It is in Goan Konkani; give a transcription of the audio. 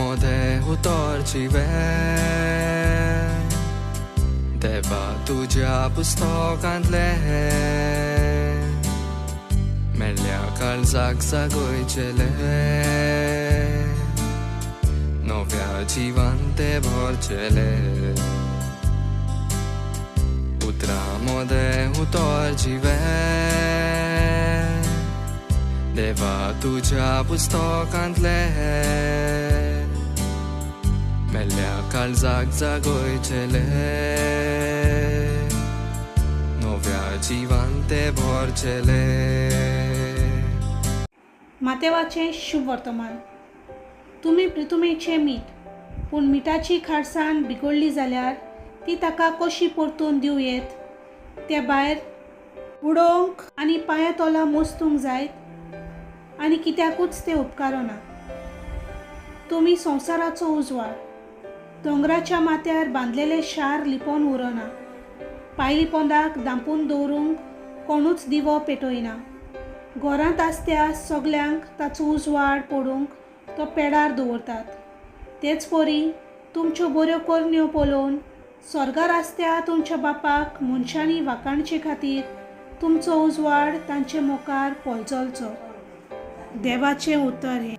मोदें उतर जिवें देवा तुज्या पुस्तकांतलें मेल्ल्या काळजाक जागयचेलें नव्या जिवान तें भरचेलें उतरां मोदें उतर जिवें देवा तुज्या पुस्तकांतलें मेल्ल्या काळजाक जागयचेलें नव्या जिवान तें भरचेलें. मातेवाचें शुभ वर्तमान. तुमी प्रितुमेचें मीठ, पूण मिठाची खारसाण बिगडली जाल्यार ती ताका कशी परतून दिवं येत? ते भायर उडोवंक आनी पांया तोला मोस्तूंक जायत आनी कित्याकूच तें उपकारना. तुमी संवसाराचो उजवाड. दोंगराच्या माथ्यार बांदलेलें शार लिपोवन उरना. पायली पोंदाक धांपून दवरूंक कोणूच दिवो पेटयना. घरांत आसत्या सगल्यांक ताचो उजवाड पडूंक तो पेडार दवरतात. तेच परी तुमच्यो बऱ्यो करण्यो पळोवन स्वर्गार आसत्या तुमच्या बापाक मनशांनी वाखाणचे खातीर तुमचो उजवाड तांचे मुखार पोलजोलचो. देवाचें उतर हें.